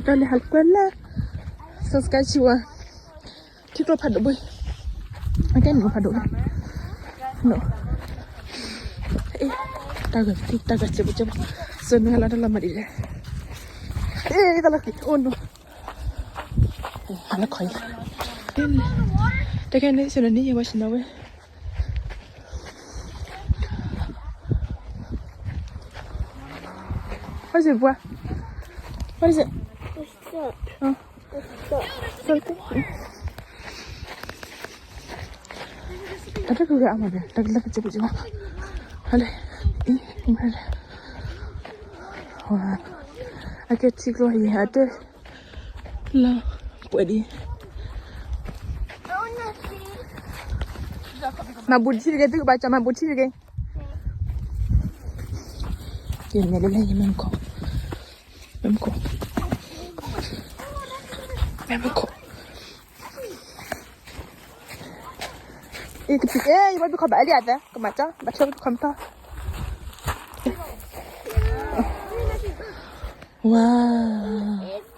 တၢ်လၢဟးကွဲလၢ Saskatchewan ထံကျိဖးဒိၣ်ဘိ, အကဲန့ၣ်ဖးဒိၣ်လီၤ, တၢ်ဂၤစ့ပကဲဘၣ်, စၢနုဟးလီၤတၢ်လီၤမၤဒ်လဲၣ်, တၢ်လီၤက့ၤအိၣ်နီၤ, ဟးလၢခီအံၤ, တၢ်ခဲန့ၣ် စၢနုန့ၣ် ယဝဲဆ့ၣ်နီၤဝဲ What is it, boy? What is it? It's stuck. It's stuck. တၢ်တကဂၤအမၤဒ် တၢ်ကလၢကစၢ်ပကဲဘၣ်, ဟလဲ, အံၤ, အကဲထံကျိယဲၢ်အတဲ, လၢ, ပှဲၤဒ်, မၤဘူးထံတဂ့ၤ သုကဘၣ်ကၠီမၤဘူးထံတဂ့ၤ, ယမဲာ်လၢလဲၣ် ယမဲာ်မခိၣ်, မဲာ်မခိၣ်, မဲာ်မခိၣ်, အံၤကပံး အ့ ယဘၣ်ဒုးခီၣ်ဘၣ်အဲလံအသး ကမၤကၠီ ဘၣ်ဆၢကခီၣ်မတီၢ်, wow.